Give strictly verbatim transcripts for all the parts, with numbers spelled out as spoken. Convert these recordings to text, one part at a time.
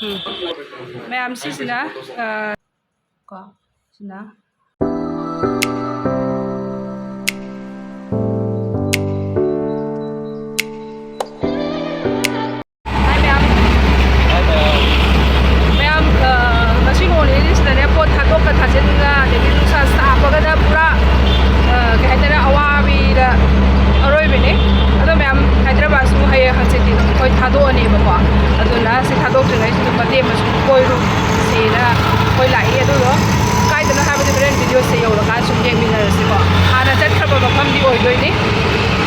ꯎꯝ꯫ ꯃꯌꯥꯝ ꯁꯤꯁꯤꯅ, ꯑ, ꯀꯣ, ꯁꯤꯅ꯫ Hi ꯃꯌꯥꯝ꯫ Hi ꯃꯌꯥꯝ꯫ ꯃꯌꯥꯝ, ꯑ, ꯉꯁꯤ ꯂꯨꯍꯣꯡ ꯂꯩꯔꯤꯁꯤꯗꯅꯦ, ꯄꯣꯠ ꯊꯥꯗꯣꯛꯀ ꯊꯥꯖꯤꯟꯒ, ꯑꯗꯒꯤ ꯅꯨꯡꯁꯥ ꯁꯥꯕꯒꯗ ꯄꯨꯔꯥ, ꯑ, ꯀꯩ ꯍꯥꯏꯇꯥꯔꯦ, ꯑꯋꯥꯕꯤꯗ ꯑꯔꯣꯏꯕꯤꯅꯤ꯫ ꯑꯗꯣ ꯃꯌꯥꯝ, ꯍꯥꯏꯗ꯭ꯔꯕꯥꯗꯁꯨ ꯍꯌꯦꯡ ꯍꯪꯆꯤꯠꯇꯤ ꯑꯗꯨꯝ ꯑꯩꯈꯣꯏ ꯊꯥꯗꯣꯛꯑꯅꯦꯕꯀꯣ꯫ ꯑꯗꯨꯅ ꯁꯤ ꯊꯥꯗꯣꯛꯇ꯭ꯔꯤꯉꯩꯁꯤꯗ ꯃꯇꯦꯛ ꯑꯃꯁꯨ ꯀꯣꯏꯔꯨꯁꯦꯅ ꯑꯩꯈꯣꯏ ꯂꯥꯛꯏ꯫ ꯑꯗꯨꯗꯣ ꯀꯥꯏꯗꯅꯣ ꯍꯥꯏꯕꯗꯤ ꯍꯣꯔꯦꯟ ꯚꯤꯗꯤꯑꯣꯁꯦ ꯌꯧꯔꯀꯥꯟꯗ ꯁꯨꯝ ꯌꯦꯡꯃꯤꯟꯅꯔꯁꯤꯀꯣ꯫ ꯍꯥꯟꯅ ꯆꯠꯈ꯭ꯔꯕ ꯃꯐꯝꯗꯤ ꯑꯣꯏꯗꯣꯏꯅꯤ꯫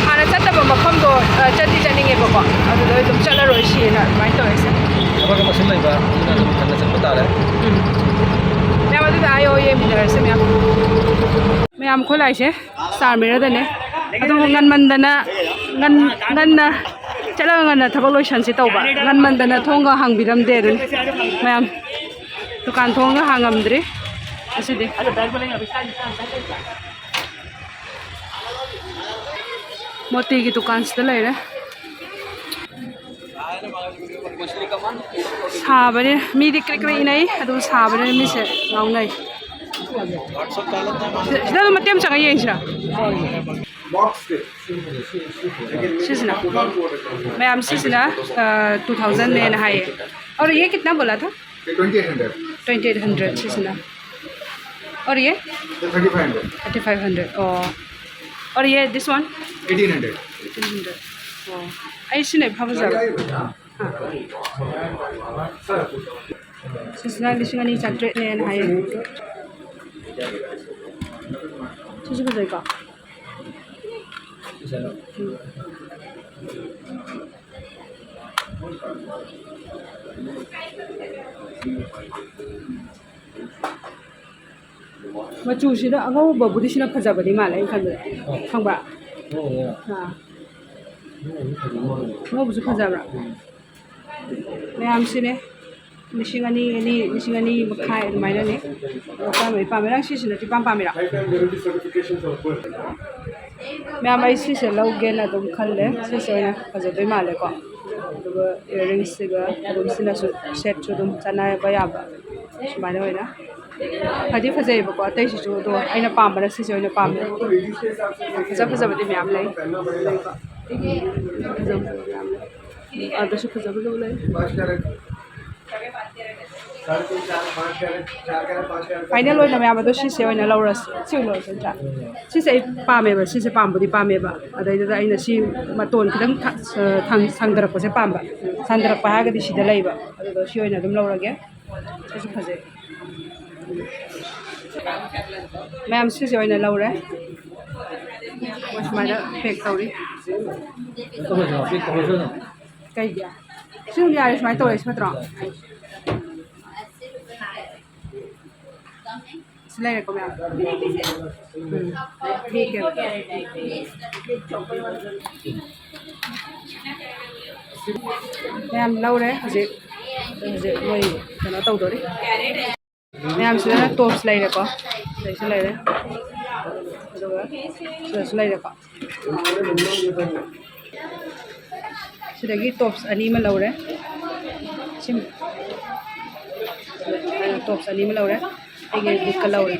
ꯍꯥꯟꯅ ꯆꯠꯇꯕ ꯃꯐꯝꯗꯣ, ꯑ, ꯆꯠꯇꯤ ꯆꯠꯅꯤꯡꯉꯦꯕꯀꯣ꯫ ꯑꯗꯨꯗ ꯑꯗꯨꯝ ꯆꯠꯂꯔꯣꯏ ꯁꯤꯅ ꯑꯗꯨꯃꯥꯏꯅ ꯇꯧꯔꯤꯁꯦ꯫ ꯊꯕꯛ ꯑꯃ ꯁꯨꯝ ꯂꯩꯕ, ꯑꯗꯨꯅ ꯑꯗꯨꯝ ꯉꯟꯅ ꯆꯠꯄ ꯇꯥꯔꯦ꯫ ꯎꯝ꯫ ꯃꯌꯥꯝ ꯑꯗꯨꯗ ꯑꯥ ꯌꯧ ꯌꯦꯡꯃꯤꯟꯅꯔꯁꯦ ꯃꯌꯥꯝ꯫ ꯃꯌꯥꯝ ꯑꯩꯈꯣꯏ ꯂꯥꯛꯏꯁꯦ ꯁ꯭ꯇꯥꯔ ꯃꯤꯔꯔꯗꯅꯦ꯫ ꯑꯗꯨꯕꯨ ꯉꯟꯃꯟꯗꯅ, ꯉꯟ-, ꯉꯟꯅ ꯆꯠꯂꯒ ꯉꯟꯅ ꯊꯕꯛ ꯂꯣꯏꯁꯟꯁꯤ ꯇꯧꯕ꯫ ꯉꯟꯃꯟꯗꯅ ꯊꯣꯡꯒ ꯍꯥꯡꯕꯤꯔꯝꯗꯦ ꯑꯗꯨꯅꯤ꯫ ꯃꯌꯥꯝ ꯗꯨꯀꯥꯟ ꯊꯣꯡꯒ ꯍꯥꯡꯉꯝꯗ꯭ꯔꯤ ꯉꯁꯤꯗꯤ꯫ ꯃꯣꯇꯤꯒꯤ ꯗꯨꯀꯥꯟꯁꯤꯗ ꯂꯩꯔꯦ꯫ ꯁꯥꯕꯅꯦ, ꯃꯤꯗꯤ ꯀ꯭ꯔꯤꯛ ꯀ꯭ꯔꯤꯛ ꯏꯅꯩ, ꯑꯗꯨ ꯁꯥꯕꯅꯤꯅ ꯃꯤꯁꯦ ꯉꯥꯎꯅꯩ꯫ ꯁꯤꯗ ꯑꯗꯨꯝ ꯃꯇꯦꯛ ꯑꯃ ꯆꯪꯉ ꯌꯦꯡꯁꯤꯔꯥ? ꯁꯤꯁꯤꯅ, ꯃꯌꯥꯝ ꯁꯤꯁꯤꯅ, ꯑ, two thousand ꯅꯦꯅ ꯍꯥꯏꯌꯦ꯫ और ये कितना बोला था? ये twenty eight hundred। Twenty eight hundred ꯁꯤꯁꯤꯅ꯫ और ये? ये thirty five hundred। Thirty five hundred, ꯑꯣ꯫ और ये, this one? Eighteen hundred। Eighteen hundred꯫ ꯑꯣ꯫ ꯑꯩ ꯁꯤꯅ ꯐꯕꯖꯥꯠꯂꯣ? ꯁꯤꯁꯤꯅ ꯂꯤꯁꯤꯡ ꯑꯅꯤ ꯆꯥꯇ꯭ꯔꯦꯠꯅꯦꯅ ꯍꯥꯏꯌꯦ꯫ ꯁꯤꯁꯨ ꯐꯖꯩꯀꯣ? ꯎꯝ꯫ ꯃꯆꯨꯁꯤꯗ ꯑꯉꯧꯕꯕꯨꯗꯤ ꯁꯤꯅ ꯐꯖꯕꯗꯤ ꯃꯥꯜꯂꯦ ꯑꯩꯅ ꯈꯟꯕꯗ꯫ ꯈꯪꯕ꯭ꯔꯥ? ꯑꯥ꯫ ꯑꯉꯧꯕꯁꯨ ꯐꯖꯕ꯭ꯔꯥ? ꯃꯌꯥꯝꯁꯤꯅꯦ꯫ ꯂꯤꯁꯤꯡ ꯑꯅꯤ, ꯑꯅꯤ, ꯂꯤꯁꯤꯡ ꯑꯅꯤ ꯃꯈꯥꯏ ꯑꯗꯨꯃꯥꯏꯅꯅꯦ꯫ ꯑꯗꯣ ꯀꯔꯝꯕ ꯄꯥꯝꯃꯤ? ꯅꯪ ꯁꯤꯁꯤꯅꯗꯤ ꯏꯄꯥꯝ ꯄꯥꯝꯃꯤꯔꯥ? ꯃꯌꯥꯝ, ꯑꯩ ꯁꯤꯁꯦ ꯂꯧꯒꯦꯅ ꯑꯗꯨꯝ ꯈꯜꯂꯦ꯫ ꯁꯤꯁꯦ ꯑꯣꯏꯅ ꯐꯖꯗꯣꯏ ꯃꯥꯜꯂꯦꯀꯣ꯫ ꯏꯌꯥꯔꯤꯡꯁꯁꯤꯒ ꯑꯗꯨꯝ ꯁꯤꯅꯁꯨ ꯁꯦꯠꯁꯨ ꯑꯗꯨꯝ ꯆꯥꯟꯅꯕ ꯌꯥꯕ, ꯁꯨꯃꯥꯏꯅ ꯑꯣꯏꯅ ꯐꯗꯤ ꯐꯖꯩꯌꯦꯕꯀꯣ꯫ ꯑꯇꯩꯁꯤꯁꯨ ꯑꯗꯣ ꯑꯩꯅ ꯄꯥꯝꯕꯅ ꯁꯤꯁꯦ ꯑꯣꯏꯅ ꯄꯥꯝꯃꯦ꯫ ꯐꯖ ꯐꯖꯕꯗꯤ ꯃꯌꯥꯝ ꯂꯩ꯫ ꯂꯩꯀꯣ꯫ ꯐꯖ ꯐꯖꯕ ꯃꯌꯥꯝ ꯂꯩ꯫ ꯑꯗꯁꯨ ꯐꯖ ꯐꯖꯕ ꯂꯩ꯫ ꯐꯥꯏꯅꯦꯜ ꯑꯣꯏꯅ ꯃꯌꯥꯝ ꯑꯗꯣ ꯁꯤꯁꯦ ꯑꯣꯏꯅ ꯂꯧꯔꯁꯤ꯫ ꯁꯤ ꯑꯣꯏꯅ ꯂꯧꯔꯁꯤ ꯅꯠꯇ꯭ꯔꯥ? ꯁꯤꯁꯦ ꯑꯩ ꯄꯥꯝꯃꯦꯕ, ꯁꯤꯁꯦ ꯄꯥꯝꯕꯨꯗꯤ ꯄꯥꯝꯃꯦꯕ꯫ ꯑꯗꯩꯗꯨꯗ ꯑꯩꯅ ꯁꯤ ꯃꯇꯣꯟ ꯈꯤꯇꯪ ꯊ-, ꯑ, ꯊꯪ-, ꯁꯥꯡꯗꯔꯛꯄꯁꯦ ꯄꯥꯝꯕ꯫ ꯁꯥꯡꯗꯔꯛꯄ ꯍꯥꯏꯔꯒꯗꯤ ꯁꯤꯗ ꯂꯩꯕ꯫ ꯑꯗꯨꯗꯣ ꯁꯤ ꯑꯣꯏꯅ ꯑꯗꯨꯝ ꯂꯧꯔꯒꯦ꯫ ꯁꯤꯁꯨ ꯐꯖꯩ꯫ ꯃꯌꯥꯝ ꯁꯤꯁꯦ ꯑꯣꯏꯅ ꯂꯧꯔꯦ꯫ ꯃꯣꯏ ꯁꯨꯃꯥꯏꯅ ꯄꯦꯛ ꯇꯧꯔꯤ꯫ ꯀꯩꯒꯤ? ꯁꯤ ꯑꯗꯨꯝ ꯌꯥꯔꯦ, ꯁꯨꯃꯥꯏꯅ ꯇꯧꯔꯦ, ꯁꯤ ꯐꯠꯇ꯭ꯔꯣ? ꯁꯤ ꯂꯩꯔꯦꯀꯣ, ꯃꯌꯥꯝ꯫ ꯎꯝ꯫ ꯄꯦꯛꯀꯦ꯫ ꯃꯌꯥꯝ ꯂꯧꯔꯦ ꯍꯧꯖꯤꯛ꯫ ꯍꯧꯖꯤꯛ ꯃꯣꯏ ꯀꯩꯅꯣ ꯇꯧꯗꯣꯔꯤ꯫ ꯃꯌꯥꯝꯁꯤꯗꯅ ꯇꯣꯞꯁ ꯂꯩꯔꯦꯀꯣ꯫ ꯁꯤꯗꯩꯁꯨ ꯂꯩꯔꯦ꯫ ꯑꯗꯨꯒ ꯁꯤꯗꯁꯨ ꯂꯩꯔꯦꯀꯣ꯫ ꯁꯤꯗꯒꯤ ꯇꯣꯞꯁ ꯑꯅꯤ ꯑꯃ ꯂꯧꯔꯦ꯫ ꯁꯤ, ꯇꯣꯞꯁ ꯑꯅꯤ ꯑꯃ ꯂꯧꯔꯦ꯫ ꯑꯩꯒꯤ ꯕꯤꯛꯀ ꯂꯧꯔꯦ꯫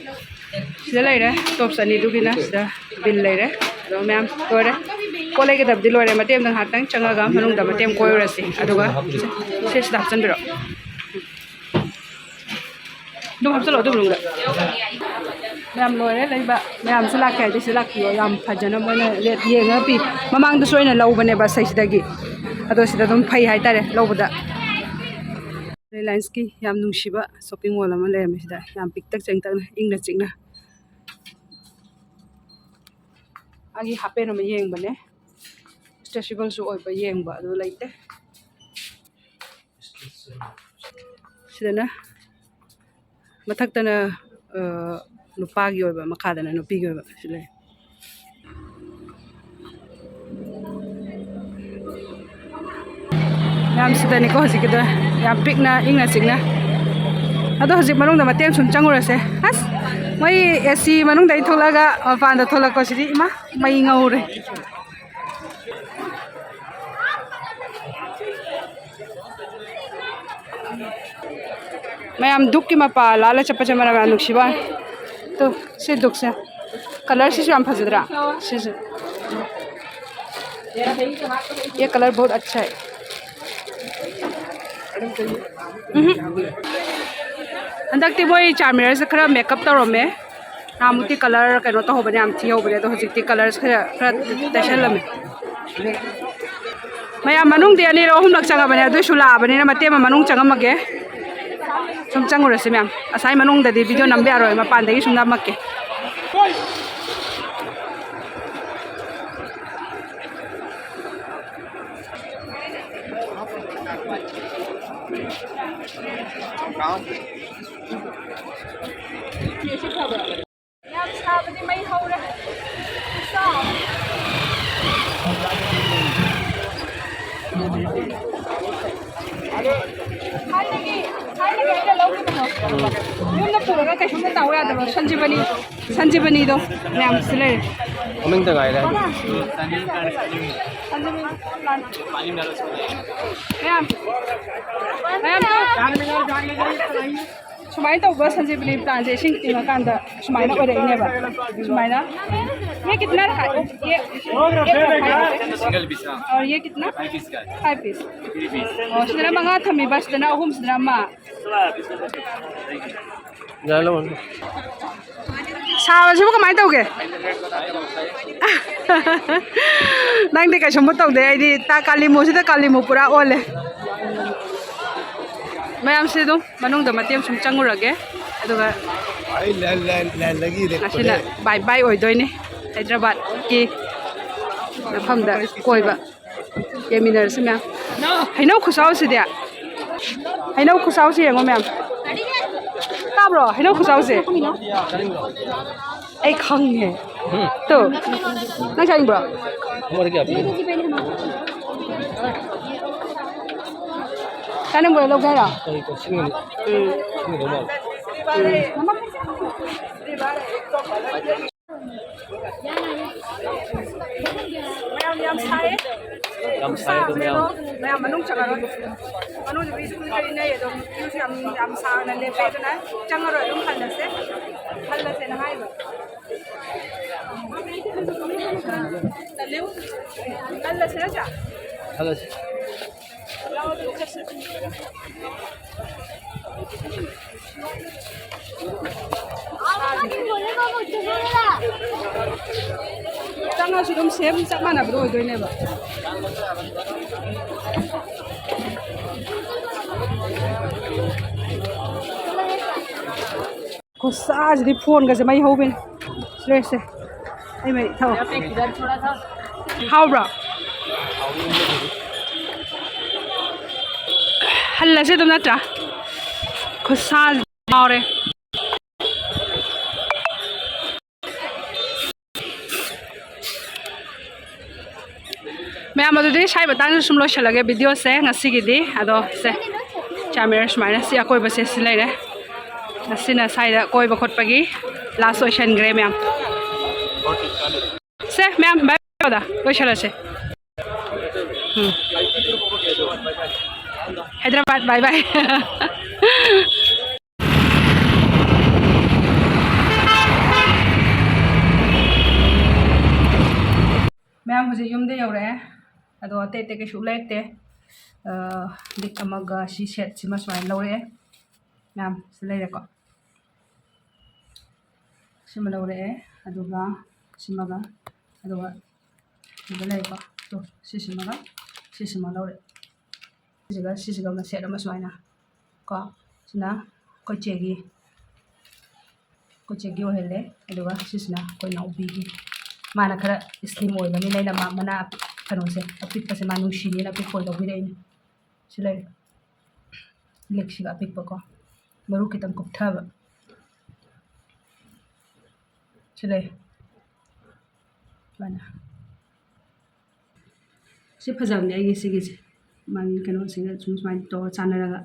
ꯁꯤꯗ ꯂꯩꯔꯦ ꯇꯣꯞꯁ ꯑꯅꯤꯗꯨꯒꯤꯅ, ꯁꯤꯗ ꯕꯤꯜ ꯂꯩꯔꯦ꯫ ꯑꯗꯣ ꯃꯌꯥꯝ ꯂꯣꯏꯔꯦ꯫ ꯄꯣꯠ ꯂꯩꯒꯗꯕꯗꯤ ꯂꯣꯏꯔꯦ꯫ ꯃꯇꯦꯛ ꯑꯃꯗ ꯉꯥꯏꯍꯥꯛꯇꯪ ꯆꯪꯉꯒ ꯃꯅꯨꯡꯗ ꯃꯇꯦꯛ ꯑꯃ ꯀꯣꯏꯔꯨꯔꯁꯤ꯫ ꯑꯗꯨꯒ ꯁꯦ, ꯁꯤꯗ ꯍꯥꯞꯆꯤꯟꯕꯤꯔꯣ꯫ ꯑꯗꯨꯝ ꯍꯥꯞꯆꯤꯜꯂꯣ ꯑꯗꯨ ꯃꯅꯨꯡꯗ꯫ ꯃꯌꯥꯝ ꯂꯣꯏꯔꯦ ꯂꯩꯕ꯫ ꯃꯌꯥꯝꯁꯨ ꯂꯥꯛꯀꯦ ꯍꯥꯏꯗꯤ ꯁꯤ ꯂꯥꯛꯄꯤꯌꯣ꯫ ꯌꯥꯝ ꯐꯖꯅ ꯃꯣꯏꯅ ꯔꯦꯠ ꯌꯦꯡꯉꯒ ꯄꯤ꯫ ꯃꯃꯥꯡꯗꯁꯨ ꯑꯩꯅ ꯂꯧꯕꯅꯦꯕ ꯁꯤꯗꯒꯤ꯫ ꯑꯗꯣ ꯁꯤꯗ ꯑꯗꯨꯝ ꯐꯩ ꯍꯥꯏꯇꯥꯔꯦ ꯂꯧꯕꯗ꯫ ꯔꯤꯂꯥꯏꯟꯁꯀꯤ ꯌꯥꯝ ꯅꯨꯡꯁꯤꯕ ꯁꯣꯞꯄꯤꯡ ꯃꯣꯜ ꯑꯃ ꯂꯩꯔꯝꯃꯦ ꯁꯤꯗ꯫ ꯌꯥꯝ ꯄꯤꯛꯇꯛ ꯆꯦꯡꯇꯛꯅ ꯏꯪꯅ ꯆꯤꯛꯅ꯫ ꯑꯩꯒꯤ ꯍꯥꯄꯦꯟ ꯑꯃ ꯌꯦꯡꯕꯅꯦ꯫ ꯁ꯭ꯇ꯭ꯔꯦꯆꯦꯕꯜꯁꯨ ꯑꯣꯏꯕ ꯌꯦꯡꯕ ꯑꯗꯨ ꯂꯩꯇꯦ꯫ ꯁꯤꯗꯅ ꯃꯊꯛꯇꯅ, ꯑ, ꯅꯨꯄꯥꯒꯤ ꯑꯣꯏꯕ, ꯃꯈꯥꯗꯅ ꯅꯨꯄꯤꯒꯤ ꯑꯣꯏꯕ ꯁꯤ ꯂꯩ꯫ ꯌꯥꯝ ꯁꯤꯗꯅꯤꯀꯣ ꯍꯧꯖꯤꯛꯀꯤꯗꯣ, ꯌꯥꯝ ꯄꯤꯛꯅ ꯏꯪꯅ ꯆꯤꯛꯅ꯫ ꯑꯗꯣ ꯍꯧꯖꯤꯛ ꯃꯅꯨꯡꯗ ꯃꯇꯦꯛ ꯁꯨꯝ ꯆꯪꯉꯨꯔꯁꯦ꯫ ꯑꯁ, ꯃꯣꯏ ꯑꯦ ꯁꯤ ꯃꯅꯨꯡꯗꯒꯤ ꯊꯣꯛꯂꯛꯑꯒ ꯃꯄꯥꯟꯗ ꯊꯣꯛꯂꯛꯄꯁꯤꯗꯤ ꯏꯃꯥ, ꯃꯩ ꯉꯧꯔꯦ꯫ ꯃꯌꯥꯝ ꯙꯨꯞꯀꯤ ꯃꯄꯥ ꯂꯥꯜꯂ ꯆꯠꯄꯁꯦ ꯃꯅꯝ ꯌꯥꯝ ꯅꯨꯡꯁꯤꯕ ꯋꯥꯅꯤ꯫ ꯇꯨ, ꯁꯤ ꯙꯨꯞꯁꯦ꯫ ꯀꯂꯔꯁꯤꯁꯨ ꯌꯥꯝ ꯐꯖꯗ꯭ꯔꯥ? ꯁꯤꯁꯦ꯫ ये कलर बहुत अच्छा है। ꯎꯝꯍꯨꯝ꯫ ꯍꯟꯗꯛꯇꯤ ꯃꯣꯏ ꯆꯥꯔꯃꯤꯅꯔꯁꯦ ꯈꯔ ꯃꯦꯀꯞ ꯇꯧꯔꯝꯃꯦ꯫ ꯅꯍꯥꯟꯃꯨꯛꯇꯤ ꯀꯂꯔ ꯀꯩꯅꯣ ꯇꯧꯍꯧꯕꯅꯦ, ꯌꯥꯝ ꯊꯤꯍꯧꯕꯅꯦ, ꯑꯗꯣ ꯍꯧꯖꯤꯛꯇꯤ ꯀꯂꯔꯁꯦ ꯈꯔ, ꯈꯔ ꯇꯩꯁꯜꯂꯝꯃꯦ꯫ ꯃꯌꯥꯝ ꯃꯅꯨꯡꯗꯤ ꯑꯅꯤꯔꯛ ꯑꯍꯨꯝꯂꯛ ꯆꯪꯉꯕꯅꯦ, ꯑꯗꯨꯏꯁꯨ ꯂꯥꯛꯑꯕꯅꯤꯅ ꯃꯇꯦꯛ ꯑꯃ ꯃꯅꯨꯡ ꯆꯪꯉꯝꯃꯒꯦ꯫ ꯁꯨꯝ ꯆꯪꯉꯨꯔꯁꯤ ꯃꯌꯥꯝ꯫ ꯉꯁꯥꯏ ꯃꯅꯨꯡꯗꯗꯤ ꯚꯤꯗꯤꯑꯣ ꯅꯝꯕ ꯌꯥꯔꯣꯏ, ꯃꯄꯥꯟꯗꯒꯤ ꯁꯨꯝ ꯅꯝꯃꯛꯀꯦ꯫ ꯌꯥꯝ ꯁꯥꯕꯗꯤ ꯃꯩ ꯍꯧꯔꯦ꯫ ꯊꯥꯏꯅꯒꯤ, ꯊꯥꯏꯅꯒꯤ ꯑꯩꯅ ꯂꯧꯈꯤꯕꯗꯣ꯫ ꯌꯨꯝꯗ ꯄꯨꯔꯒ ꯀꯩꯁꯨꯝꯇ ꯇꯧ ꯌꯥꯗꯕ ꯁꯟꯖꯤꯕꯅꯤ, ꯁꯟꯖꯤꯕꯅꯤꯗꯣ ꯃꯌꯥꯝꯁꯨ ꯂꯩꯔꯦ꯫ ꯃꯃꯤꯡꯇ ꯉꯥꯏꯔꯦ꯫ ꯁꯟꯖꯤꯕꯅꯤ꯫ ꯃꯌꯥꯝ, ꯃꯌꯥꯝ, ꯁꯨꯃꯥꯏꯅ ꯇꯧꯕ ꯁꯟꯖꯤꯕꯅꯤ ꯄ꯭ꯂꯥꯟꯁꯦ ꯏꯁꯤꯡ ꯇꯤꯡꯉꯀꯥꯟꯗ ꯁꯨꯃꯥꯏꯅ ꯑꯣꯏꯔꯛꯏꯅꯦꯕ꯫ ꯁꯨꯃꯥꯏꯅ꯫ ये कितना रखा है? ये, ये रखा है। सिंगल पीस, हाँ। और ये कितना? फाइव पीस का है। Five piece. Three piece. ꯑꯣ, ꯁꯤꯗꯅ ꯃꯉꯥ ꯊꯝꯃꯤꯕ, ꯁꯤꯗꯅ ꯑꯍꯨꯝ, ꯁꯤꯗꯅ ꯑꯃ꯫ ꯌꯥꯔꯦ, ꯂꯧꯔꯣ꯫ ꯁꯥꯕꯁꯤꯕꯨ ꯀꯃꯥꯏꯅ ꯇꯧꯒꯦ? ꯅꯪꯗꯤ ꯀꯩꯁꯨꯝꯕꯨ ꯇꯧꯗꯦ, ꯑꯩꯗꯤ ꯇꯥ ꯀꯥꯂꯤꯃꯨꯁꯤꯗ ꯀꯥꯂꯤꯃꯨ ꯄꯨꯔꯥ ꯑꯣꯜꯂꯦ꯫ ꯃꯌꯥꯝꯁꯤ ꯑꯗꯨꯝ ꯃꯅꯨꯡꯗ ꯃꯇꯦꯛ ꯁꯨꯝ ꯆꯪꯉꯨꯔꯒꯦ, ꯑꯗꯨꯒ ꯑꯩ ꯂ-, ꯂ-, ꯂ-, ꯂꯒꯤ ꯔꯦꯛꯄꯅꯦ꯫ ꯉꯁꯤꯅ ꯕꯥꯏ ꯕꯥꯏ ꯑꯣꯏꯗꯣꯏꯅꯦ ꯍꯥꯏꯗ꯭ꯔꯕꯥꯗꯀꯤ ꯃꯐꯝꯗ ꯀꯣꯏꯕ꯫ ꯌꯦꯡꯃꯤꯟꯅꯔꯁꯤ ꯃꯌꯥꯝ꯫ ꯍꯩꯅꯧ ꯈꯨꯆꯥꯎꯁꯤꯗꯤ꯫ ꯍꯩꯅꯧ ꯈꯨꯆꯥꯎꯁꯤ ꯌꯦꯡꯉꯣ ꯃꯌꯥꯝ꯫ ꯇꯥꯕ꯭ꯔꯣ? ꯍꯩꯅꯧ ꯈꯨꯆꯥꯎꯁꯦ꯫ ꯑꯩ ꯈꯪꯉꯦ꯫ ꯇꯨ꯫ ꯅꯪ ꯆꯥꯅꯤꯡꯕ꯭ꯔꯣ? ꯆꯥꯅꯤꯡꯕ꯭ꯔꯣ? ꯂꯧꯒꯦ ꯍꯥꯏꯔꯣ? ꯎꯝ꯫ ꯃꯌꯥꯝ ꯌꯥꯝ ꯁꯥꯏꯌꯦ꯫ ꯌꯥꯝ ꯁꯥꯏ ꯑꯗꯨꯝ ꯁꯥꯕꯅꯦ ꯌꯥꯝ꯫ ꯑꯗꯣ ꯃꯌꯥꯝ ꯃꯅꯨꯡ ꯆꯪꯉꯔꯣꯏ꯫ ꯃꯅꯨꯡꯗ ꯃꯤꯁꯨ ꯀꯨꯏ ꯀꯨꯏ ꯏꯟꯅꯩ꯫ ꯑꯗꯨꯝ ꯀ꯭ꯌꯨꯁꯨ ꯌꯥꯝ, ꯌꯥꯝ ꯁꯥꯡꯅ ꯂꯦꯞꯄꯦ꯫ ꯑꯗꯨꯅ ꯆꯪꯉꯔꯣꯏ, ꯑꯗꯨꯝ ꯍꯜꯂꯁꯦ꯫ ꯍꯜꯂꯁꯦꯅ ꯍꯥꯏꯕ꯫ ꯍꯜꯂꯁꯦ ꯅꯠꯇ꯭ꯔꯥ? ꯍꯜꯂꯁꯤ꯫ ꯆꯪꯉꯁꯨ ꯑꯗꯨꯝ ꯁꯦꯝ ꯆꯞ ꯃꯥꯟꯅꯕꯗꯣ ꯑꯣꯏꯗꯣꯏꯅꯦꯕ꯫ ꯈꯨꯠꯁꯥꯁꯤꯗꯤ ꯐꯣꯟꯒꯁꯦ ꯃꯩ ꯍꯧꯕꯤꯅꯤ꯫ ꯁꯤꯂꯩꯁꯦ꯫ ꯑꯩ ꯃꯩ ꯊꯥꯎ꯫ ꯍꯥꯎꯕ꯭ꯔꯣ? ꯍꯜꯂꯁꯦ ꯑꯗꯨꯝ ꯅꯠꯇ꯭ꯔꯥ? ꯈꯨꯠꯁꯥꯁꯤꯗꯤ ꯉꯥꯎꯔꯦ꯫ ꯃꯌꯥꯝ, ꯑꯗꯨꯗꯤ ꯁ꯭ꯋꯥꯏ ꯃꯇꯥꯡꯗ ꯁꯨꯝ ꯂꯣꯏꯁꯤꯜꯂꯒꯦ ꯚꯤꯗꯤꯑꯣꯁꯦ ꯉꯁꯤꯒꯤꯗꯤ꯫ ꯑꯗꯣ ꯁꯦ, ꯆꯥꯃꯦꯔ ꯁꯨꯃꯥꯏꯅ ꯁꯤ ꯑꯀꯣꯏꯕꯁꯦ ꯁꯤ ꯂꯩꯔꯦ꯫ ꯉꯁꯤꯅ ꯁ꯭ꯋꯥꯏꯗ ꯀꯣꯏꯕ ꯈꯣꯠꯄꯒꯤ ꯂꯥꯁ ꯑꯣꯏꯁꯟꯈ꯭ꯔꯦ ꯃꯌꯥꯝ꯫ ꯁꯦ ꯃꯌꯥꯝ, ꯕꯥꯏ ꯕꯥꯏ ꯇꯧꯗ ꯂꯣꯏꯁꯤꯜꯂꯁꯦ꯫ ꯎꯝ꯫ ꯍꯥꯏꯗ꯭ꯔꯕꯥꯗ ꯕꯥꯏ ꯕꯥꯏ꯫ ꯃꯌꯥꯝ ꯍꯧꯖꯤꯛ ꯌꯨꯝꯗ ꯌꯧꯔꯛꯑꯦ꯫ ꯑꯗꯣ ꯑꯇꯩ ꯑꯇꯩ ꯀꯩꯁꯨ ꯂꯩꯔꯛꯇꯦ꯫ ꯑ, ꯂꯤꯛ ꯑꯃꯒ ꯁꯤ ꯁꯦꯠꯁꯤꯃ ꯁꯨꯃꯥꯏꯅ ꯂꯧꯔꯛꯑꯦ꯫ ꯃꯌꯥꯝ ꯁꯤ ꯂꯩꯔꯦꯀꯣ꯫ ꯁꯤꯃ ꯂꯧꯔꯛꯑꯦ꯫ ꯑꯗꯨꯒ ꯁꯤꯃꯒ, ꯑꯗꯨꯒ ꯁꯤꯗ ꯂꯩꯀꯣ꯫ ꯇꯣ, ꯁꯤꯁꯤꯃꯒ ꯁꯤꯁꯤꯃ ꯂꯧꯔꯛꯑꯦ꯫ ꯁꯤꯁꯤꯒ ꯁꯤꯁꯤꯒ ꯑꯃ ꯁꯦꯠ ꯑꯃ ꯁꯨꯃꯥꯏꯅ ꯀꯣ꯫ ꯁꯤꯅ ꯑꯩꯈꯣꯏ ꯆꯦꯒꯤ, ꯑꯩꯈꯣꯏ ꯆꯦꯒꯤ ꯑꯣꯏꯍꯜꯂꯦ꯫ ꯑꯗꯨꯒ ꯁꯤꯁꯤꯅ ꯑꯩꯈꯣꯏ ꯏꯅꯥꯎꯄꯤꯒꯤ꯫ ꯃꯥꯅ ꯈꯔ ꯁ꯭ꯂꯤꯝ ꯑꯣꯏꯕꯅꯤꯅ ꯑꯩꯅ ꯃꯥ ꯃꯅꯥ ꯑꯄꯤꯛ-, ꯀꯩꯅꯣꯁꯦ ꯑꯄꯤꯛꯄꯁꯦ ꯃꯥ ꯅꯨꯡꯁꯤꯅꯦꯅ ꯑꯄꯤꯛꯄ ꯑꯣꯏꯅ ꯂꯧꯕꯤꯔꯛꯏꯅꯦ꯫ ꯁꯤ ꯂꯩꯔꯦ꯫ ꯂꯤꯛꯁꯤꯒ ꯑꯄꯤꯛꯄꯀꯣ꯫ ꯃꯔꯨ ꯈꯤꯇꯪ ꯀꯨꯞꯊꯕ꯫ ꯁꯤ ꯂꯩꯔꯦ꯫ ꯁꯨꯃꯥꯏꯅ꯫ ꯁꯤ ꯐꯖꯕꯅꯦ ꯑꯩꯒꯤ ꯁꯤꯒꯤꯁꯦ꯫ ꯃꯥꯒꯤ ꯀꯩꯅꯣꯁꯤꯒ ꯁꯨꯝ ꯁꯨꯃꯥꯏꯅ ꯇꯧꯔ ꯆꯥꯟꯅꯔꯒ꯫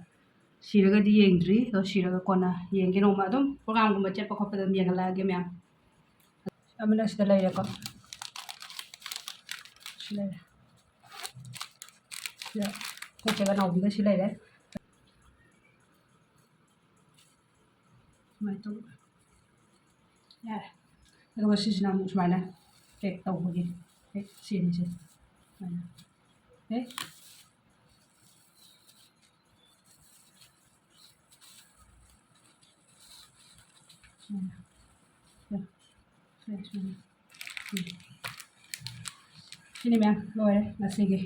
ꯁꯤꯔꯒꯗꯤ ꯌꯦꯡꯗ꯭ꯔꯤ, ꯑꯗꯣ ꯁꯤꯔꯒ ꯀꯣꯟꯅ ꯌꯦꯡꯒꯦ ꯅꯣꯡꯃ꯫ ꯑꯗꯨꯝ ꯄ꯭ꯔꯣꯒ꯭ꯔꯥꯝꯒꯨꯝꯕ ꯆꯠꯄ ꯈꯣꯠꯄꯗ ꯑꯗꯨꯝ ꯌꯦꯡꯍꯜꯂꯛꯑꯒꯦ ꯃꯌꯥꯝ꯫ ꯑꯃꯅ ꯁꯤꯗ ꯂꯩꯔꯦꯀꯣ꯫ ꯁꯤ ꯂꯩꯔꯦ꯫ ꯑꯩꯈꯣꯏ ꯆꯦꯒ ꯅꯥꯎꯕꯤꯒ ꯁꯤ ꯂꯩꯔꯦ꯫ ꯁꯨꯃꯥꯏꯅ ꯇꯧꯕ꯫ ꯌꯥꯔꯦ꯫ ꯑꯗꯨꯒ ꯁꯤꯁꯤꯅ ꯑꯃꯨꯛ ꯁꯨꯃꯥꯏꯅ ꯄꯦꯛ ꯇꯧꯕꯒꯤ ꯄꯦꯛ ꯁꯤꯅꯤꯁꯦ ꯁꯨꯃꯥꯏꯅ ꯄꯦꯛ꯫ ꯁꯤꯅꯤ ꯃꯌꯥꯝ ꯂꯣꯏꯔꯦ ꯉꯁꯤꯒꯤ꯫